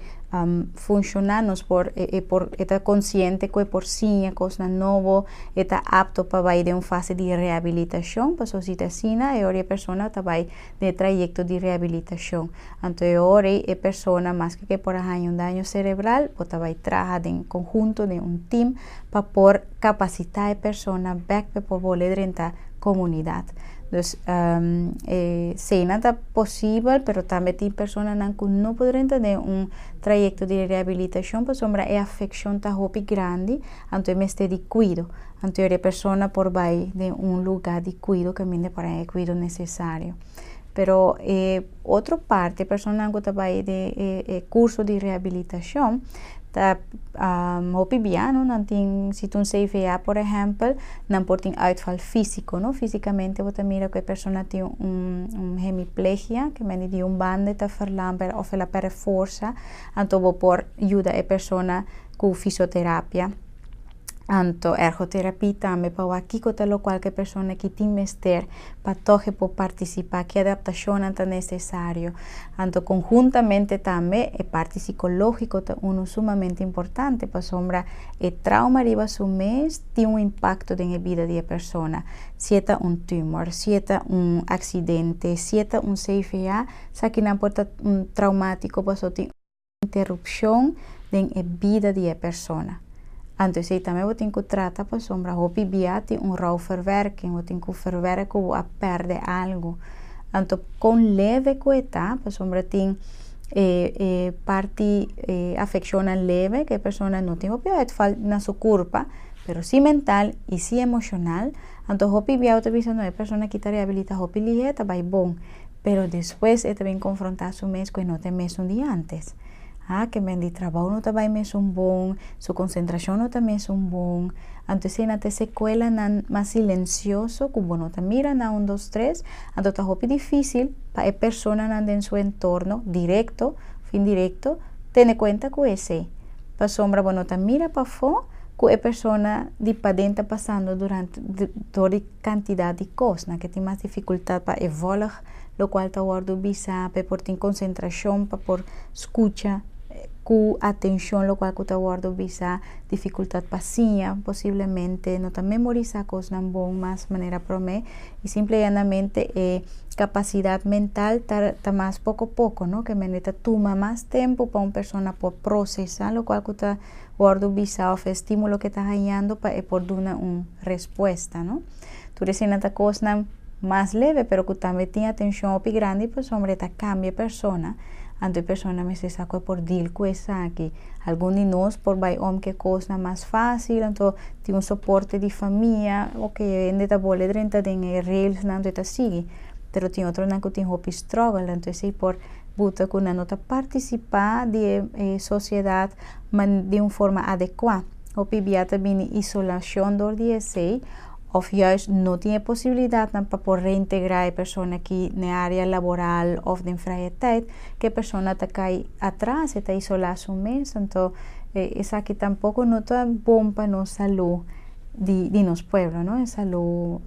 funshoná, nos por e por e ta konsiente ku e por siña kosnan nobo, e ta apto pa bai den un fase di rehabilitashon, pasobra si ta asina e ora e persona ta bai den e trayekto di rehabilitashon. Anto e ora ei e persona maske ku e por a haña un daño serebral bo ta bai traha den konhunto den un tim pa por kapasitá e persona bèk pa e por bolbe drenta komunidat. Dus eseinan ta posibel pero tambe tin personanan ku no por drenta den un trayekto di rehabilitashon pasobra e afekshon ta hopi grandi anto e mester di kuido. Anto e persona por bai den un lugá di kuido kaminda por haña e kuido nesesario. Pero e otro parti, e personanan ku ta bai den e kurso di rehabilitashon ta hopi bia no, nan tin si ta un CVA por ehèmpel, nan por tin uitval físiko no, físikamente bo ta mira ku e persona tin un hemiplegia, ke mende di un banda e ta verlam òf el a pèrdè forsa, anto bo por yuda e persona ku fisioterapia. Anto ergoterapie tambe pa wak kiko ta lokual ku e persona ki tin mester pa tòg e por partisipá, ki adaptashonnan ta nesesario. Anto konhuntamente tambe e parti sikológiko ta unu sumamente importante pasobra e trauma riba su mes tin un impakto den e bida di e persona. Si e ta un tumor, si e ta un aksidente, si e ta un CVA, esakinan por ta un traumátiko pasobra tin. Interupshon den e bida di e persona. Anto esei tambe bo tin ku trata pasobra hopi bia tin un rouwverwerking, bo tin ku verwerk ku bo a pèrdè algu. Anto kon leve ku e ta, pasobra tin e e parti e afekshonnan leve ku e persona no tin hopi uitval na su kurpa, pero si mental i si emoshonal. Anto hopi bia bo ta bisa no e persona aki ta rehabilita hopi lihé ta bai bon. Pero despues e ta bin konfrontá su mes ku e no ta e mesun di ántes. Ha, ke men di trabou no ta bai mesun bon, su konsentrashon no ta mesun bon. Anto esei nan ta e sekuelanan mas silensioso ku bo no ta mira na un dos tres. Anto ta hopi difísil pa e personanan den su entorno, direkto òf indirekto, tene kuenta ku esei. Pasobra bo no ta mira pafó ku e persona di paden ta pasando durante dor di. Kantidat di kosnan ke tin mas difikultat pa e vòlg lokual ta wòrdu bisa pa e por tin konsentrashon pa por skucha ku atenshon lokual ku ta wòrdu bisa, difikultat pa siña posiblemente no ta memorisá kosnan bon mas manera promé i simplemente e kapasidat mental ta ta mas poko poko no ke mende ta tuma mas tempu pa un persona por prosesá lokual ku ta wòrdu bisa òf e estímulo ke ta hañando pa e por duna un respuesta, no? Tur esei ta kosnan mas leve, pero ku tambe tin atenshon hopi grandi pasobra e ta kambia e persona, anto e persona mester sa ku e por deal ku esaki. Algun di nos por bai om ku e kosnan mas fásil, anto tin un soporte di famia, oke e hende ta bole drenta den e railsnan anto e ta sigui, pero tin otronan ku tin hopi struggle, anto esei por buta ku nan no ta partisipá di e sosiedat di un forma adekuá. Hopi bia ta bini isolashon dor di esei Òf juist no tin e posibilidatnan pa por reintegrá e persona aki na e área laboral òf den vrije tijd, ku e persona ta kai atras, e ta isolá su mes. Anto esaki tampoko no ta bon pa nos salú di nos pueblo, no? E salú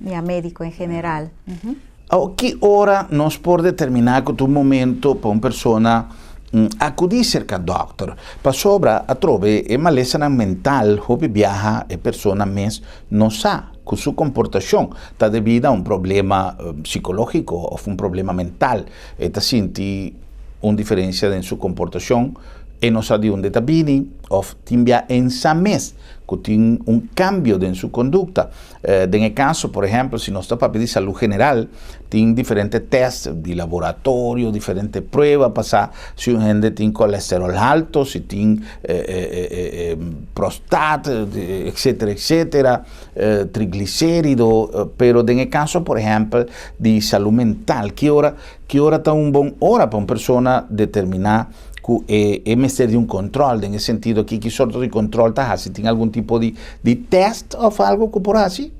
ya médiko en general. Awor, ki ora nos por determiná ku ta un momento pa un persona akudí serka dòkter? Pasobra atrobe e malesanan mental hopi biaha e persona mes no sa ku su komportashon ta debí na un problema sikológiko òf un problema mental. E ta sinti un diferensia den su komportashon, e no sa di unda e ta bini òf tin bia e sa mes ku tin un kambio den su kondukta. Den e kaso, por ehèmpel, si nos ta papia di salú general, tin diferente tèst di laboratorio, diferente prueba pa sa si un hende tin kolesterol halto, si tin prostat, etsetera, etsetera, triglisérido. Pero den e kaso, por ehèmpel, di salú mental, ki ora, ki ora ta un bon ora pa un persona determiná ku e e mester di un control den e sentido aki ki sorto di control ta hasi tin algun tipo di di test of algo ku por hasi?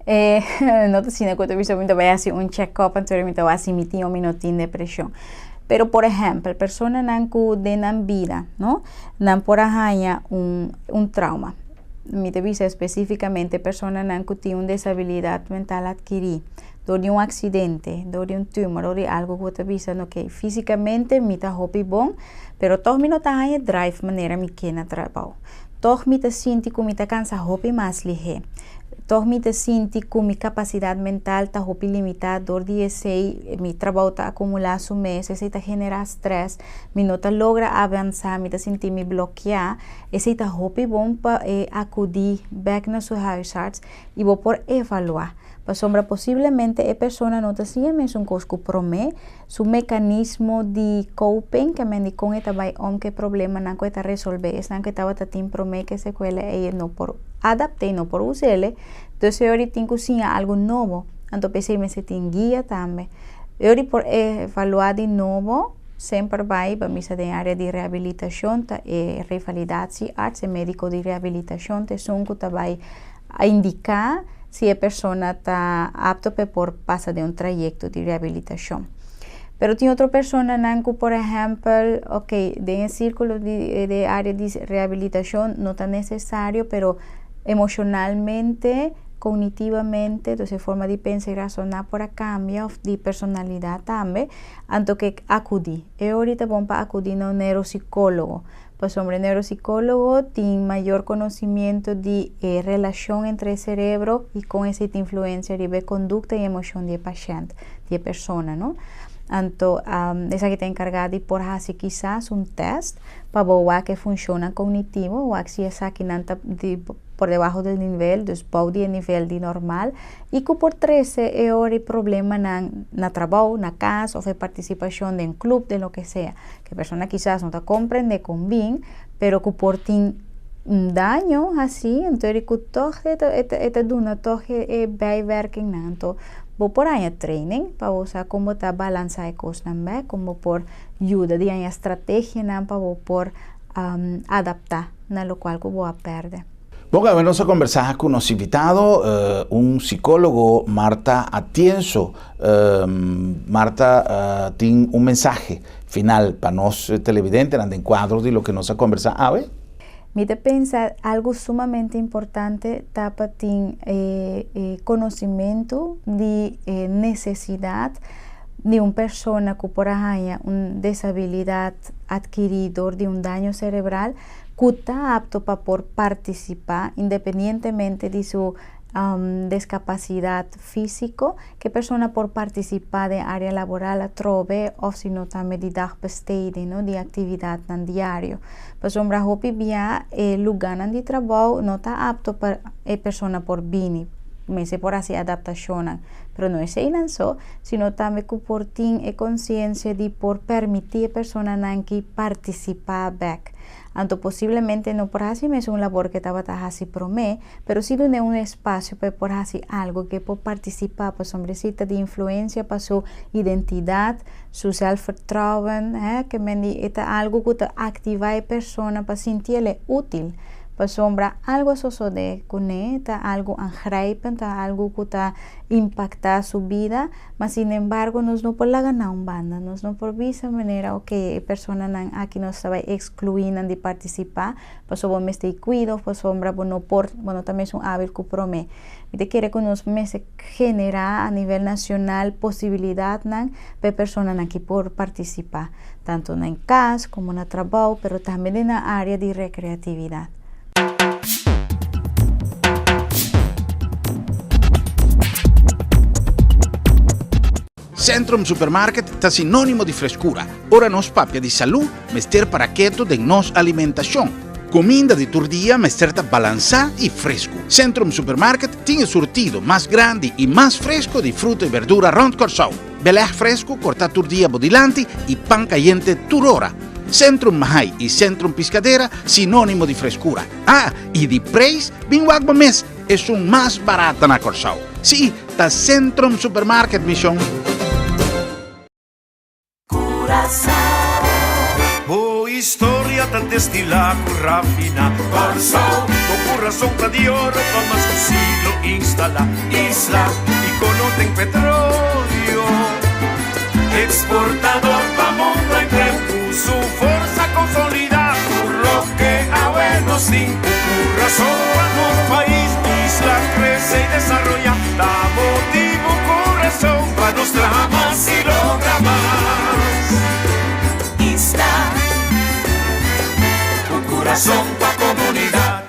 E no ta asina ku ta bisa mi ta bai hasi un check up anto mi ta wak si mi tin o mi no tin depresion pero por ehempel personanan ku den nan bida no nan por a haña un un trauma mi ta bisa especificamente personanan ku tin un desabilidad mental adkiri dor di un accidente, dor di un tumor, dor di algo cu bo ta bisa no ok, fisicamente mi ta hopi bon, pero toch mi no ta haña drive manera mi ke na trabao. Toch mi ta sinti cu mi ta cansa hopi mas lihe. Toch mi ta sinti cu mi capacidad mental ta hopi limita dor di esey mi trabao ta acumula su mes, esey ta genera stress, mi no ta logra avansa, mi ta sinti mi blokia. Esey ta hopi bon pa e acudi bek na su huisarts y bo por evalua. Pasobra posiblemente e persona no ta siña mesun kos ku promé, su mekanismo di coping, ke men di kon e ta bai om ku e problemanan ku e ta resolvé esnan ku e tabata tin promé ku e sekuela ei e no por adapt'é, no por us'é, dus e ora tin ku siña algu nobo, anto p'esei mester tin guia tambe. E ora por evaluá di nobo, semper bai pa misa den área di rehabilitashon ta e revalidatiearts, e médiko di rehabilitashon ta esun ku ta bai a indiká si e persona ta apto pa e por pasa den un trayekto di rehabilitashon. Pero tin otro personanan ku por ehèmpel, ok, den e sírkulo di e área di rehabilitashon no ta nesesario, pero emoshonalmente, kognitivamente, dus e forma di pensa i rasoná por a kambia òf di personalidat tambe, anto ke akudí. E ora ta bon pa akudí na un neurosikólogo. Pasobra e neurosikólogo tin mayor konosimiento di e relashon entre e serebro i kon esei ta influensia riba e kondukta i emoshon di e pashènt, di e persona, no. Anto esaki ta enkargá di por hasi kisas un tèst pa bo wak e funshonnan kognitivo, wak si esakinan ta di por debaho del nivel, dus bou di e nivel di normal, i ku por trese e ora e problemanan na trabou, na kas òf e partisipashon den klup, den loke sea. Ke persona kisas no ta komprende kon bin, pero ku por tin un daño hasi, anto di ku tòg e ta e ta duna tòg e bijwerkingnan. Anto bo por haña training pa bo sa kon bo ta balansá e kosnan bèk, kon bo por yuda di haña strategianan pa bo por adaptá na lokual ku bo a pèrdè. Bon, awe nos a kombersá ku nos invitado, un sikólogo, Marta Atienzo. Marta tin un mensahe final pa nos televidentenan den kuadro di loke nos a kombersá awe? Mi ta pensa algu sumamente importante ta pa tin e konosimentu di e nesesidat di un persona ku por a haña un desabilidat atkirí dor di un daño serebral, ku ta apto pa por partisipá independientemente di su deskapasidat físiko, ku e persona por partisipá den área laboral atrobe òf si no tambe di dagbesteding, no, di aktividatnan diario. Pasobra hopi bia e lugánan di trabou no ta apto pa e persona por bini, mester por hasi adaptashonnan, pero no eseinan so, sino tambe ku por tin e konsiensia di por permití e personanan ki partisipá bèk. Anto posiblemente no por hasi mesun labor ku e tabata hasi promé, pero si dun'é un espasio pa e por hasi algu ku e por partisipá, pasobra esei ta di influensia pa su identidat, su zelfvertrouwen, hè, ke men di e ta algu ku ta aktivá e persona pa sinti el e útil. Pasobra algu a sosodé kuné, ta algu aangrijpend, ta algu ku ta impaktá su bida, ma sinembargo nos no por laga nan un banda, nos no por bisa manera ok e personanan aki nos ta bai ekskluí nan di partisipá pasobra bo mester di kuido, pasobra bo no por, bo no ta mesun ábil ku promé. Mi ta kere ku nos mester generá a nivel nashonal posibilidatnan pa e personanan aki por partisipá, tantu na kas komo na trabou, pero tambe den nan área di rekreatividat. Centrum Supermarket ta sinónimo di freskura. Ora nos papia di salú, mester para ketu den nos alimentashon. Kuminda di tur dia mester ta balansá i fresku. Centrum Supermarket tin e surtido mas grandi i mas fresku di fruta i berdura rònt Kòrsou. Belèg fresku kortá tur dia bo dilanti i pan kayente tur ora. Centrum Mahai i Centrum Piscadera sinónimo di freskura. Ah, i di preis, bin wak bo mes, esun mas barata na Kòrsou. Sí, ta Centrum Supermarket, mi shon. Bo historia ta destilá ku rafina Kòrsou, bo kurason ta di oro pa mas ku siglo instalá Isla ikono den petroleo Eksportador pa mundo enter Ku su forsa konsolidá Tur loke awe nos tin Ku kurason pa nos pais Isla krese i desaroyá Ta motibu ku rason pa nos traha mas i logra mas. Isla, ku kurason pa komunidat.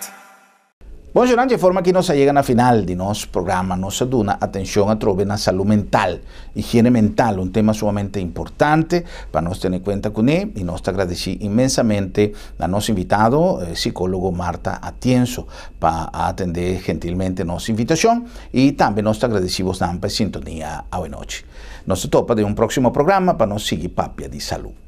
Bon shornan, dje forma aki nos a yega na final di nos programa. Nos a duna atencion atrobe na salud mental, higiene mental, un tema sumamente importante pa nos tene cuenta cune y nos ta agradeci inmensamente na nos invitado, e psicologo Martha Atienzo, pa a atende gentilmente nos invitacion y tambe nos ta agradeci bosnan pa e sintonia awenochi. Nos ta topa den un proximo programa pa nos sigui papia di salud.